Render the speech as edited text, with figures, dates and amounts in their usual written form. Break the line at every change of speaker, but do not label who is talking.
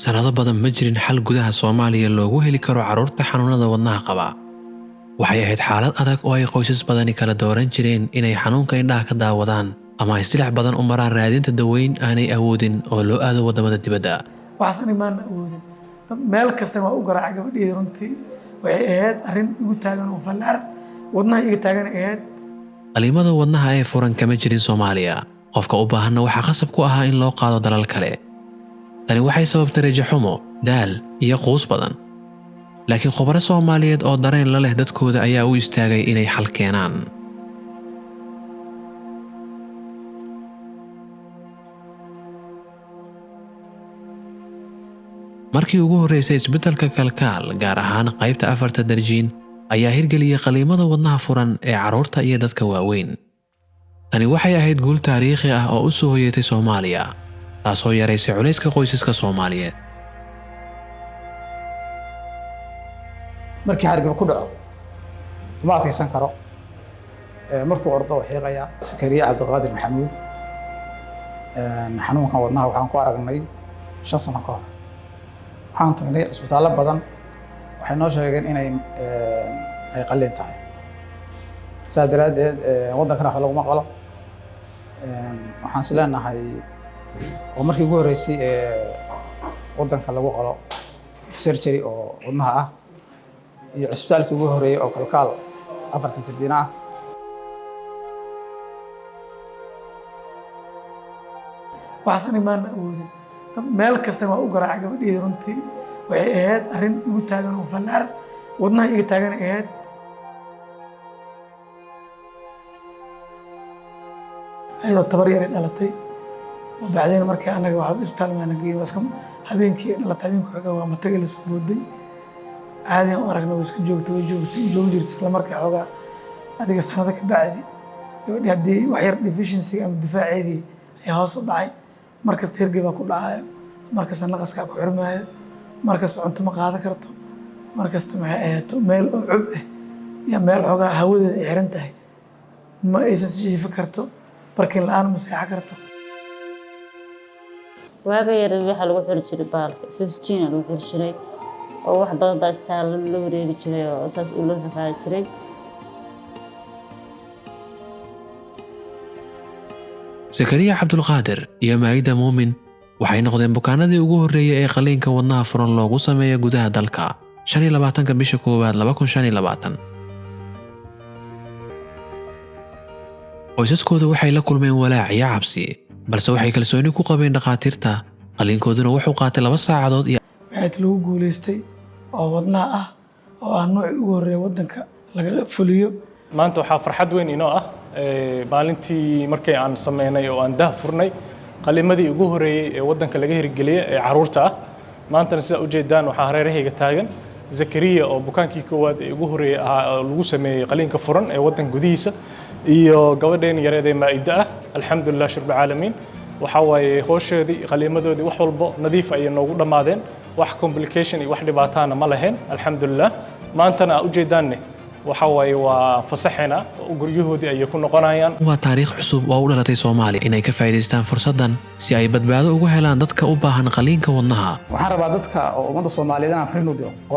Sannado badan ma jirin xal gudaha Soomaaliya loogu heli karo carruurta xanuunada wadnaha qaba. Waxay ahayd xaalad adag oo ay qoysas badani kala dooran jireen inay xanuunka indhaha ka daawadaan ama ay silac badan u maraan raadinta daweyn aanay awoodin oo loo aado waddamada dibadda.
Waxaas maana awoodin. Dad meel kastana waa u garaacay gabadheeda. Runtii waxay ahayd arrin igu taagan oo fallaar wadnaha iga taagan ay ahayd.
Qaliimada wadnaha ee furan kama jirin Soomaaliya. Qofka u baahanna waxaa khasab ku ahaa in loo qaado dalal kale. Tani waxay sababtay rajo xumo, daal iyo quus badan. Laakiin khubaro Soomaaliyeed oo dareen la leh dadkooda ayaa u istaagay inay xal keenaan. Markii ugu horreysay, isbitaalka Kalkaal, gaar ahaan qaybta afarta darjiin, ayaa hirgeliyey qaliimada wadnaha furan ee carruurta iyo dadka waaweyn. Tani waxay ahayd guul taariikhi ah oo u soo hoyatay Soomaaliya, taasoo yaraysay culayska qoysaska Soomaaliyeed.
Markii hargab ku dhaco uma adkaysan karo. Markuu ordo oo xiiqaya. Sakariye Cabdiqaadir Maxamuud. Xanuunkan wadnaha waxaan ku aragnay 5 sano ka hor. Waxaan tagnay cisbitaallo badan, waxay noo sheegeen inay ay qalliin tahay. Saas daraaddeed waddankana wax laguma qalo. Waxaan is leenahay oo markii ugu horreysay ee waddanka lagu qalo surgery oo wadnaha ah iyo cisbitaalkii ugu horreeyey oo Kalkaal afartan sirdiina ah.
Waxaas maana awoodin. Dad meel kastana waa u garaacay gabadheeda. Runtii waxay ahayd arrin igu taagan oo fallaar wadnaha iga taagan ay ahayd. Ayadoo tabar yaray dhalatay. Bacdeen markii annaga waxa isbitaal maana geyn, waa iska habeenkii dhalatay. Habeenkii xogaa waa matagay, lasoo booday, caadi aan u aragnay, way iska joogtay, way joogtay, joogi jirtay. Isla markii xoogaa adiga sanado ka bacdi, gabadhii haddii wax yar deficiency ama difaaceedii ayaa hoos u dhacay. Markasta hergeb baa ku dhacayo, markasta naqaskaa ku xirmaayo, markasta cunto ma qaadan karto, markasta maxay ahaato meel oo cub ah iyo meel xoogaa hawadeeda ay xiran tahay ma aysan jiifi karto, barkin la'aan ma seexan karto.
Waaga yareed waxaa lagu xiri jiray baalka soosjiina lagu xiri jiray oo wax badan baa istaala la wareegi jiray oo saas ula rafaadi jiray.
Sakariya Cabdulqaadir iyo Maayida Muumin waxay noqdeen bukaanadii ugu horreeyey ee qaliinka wadnaha furan loogu sameeyo gudaha dalka 25-ka bisha koowaad 2025. Qoysaskooda waxay la kulmeen walaac iyo cabsi, balse waxay kalsooni ku qabeen dhakhaatiirta. Qaliinkooduna wuxuu qaatay 2 saacadood iyo
Waxaa lagu guuleystay oo wadnaha ah oo ah noocii ugu horreeya waddanka laga fuliyo.
Maanta waxaa farxad weyn inoo ah maalintii markii aan sameynay oo aan daah furnay qaliimadii ugu horreeyey ee waddanka laga hirgeliyey ee carruurta ah. Maantana sidaa ujeedaan waxaa hareerahayga taagan Zakariya oo bukaankii koowaad ee ugu horreeyey ahaa oo lagu sameeyey qaliinka furan ee waddanka gudihiisa, iyo gabadheen yareed ee Maa'ida ah. Alxamdulilah shurbi caalamiin. Waxaa waaye howsheedii, qaliimadoodii, wax walbo nadiif ayay noogu dhammaadeen. Wax complication iyo wax dhibaataana ma lahayn, alxamdulilah. Maantana aa ujeedaanne waxa waaye waa fasaxena oo guryahoodii ayay ku noqonayaan.
Waa taariikh cusub oo u dhalatay Soomaaliya inay ka faa'iidaystaan fursaddan si ay badbaado ugu helaan dadka u baahan qaliinka wadnaha.
Waxaan rabaa dadka oo ummadda Soomaaliyeed inaan fariin u diro oo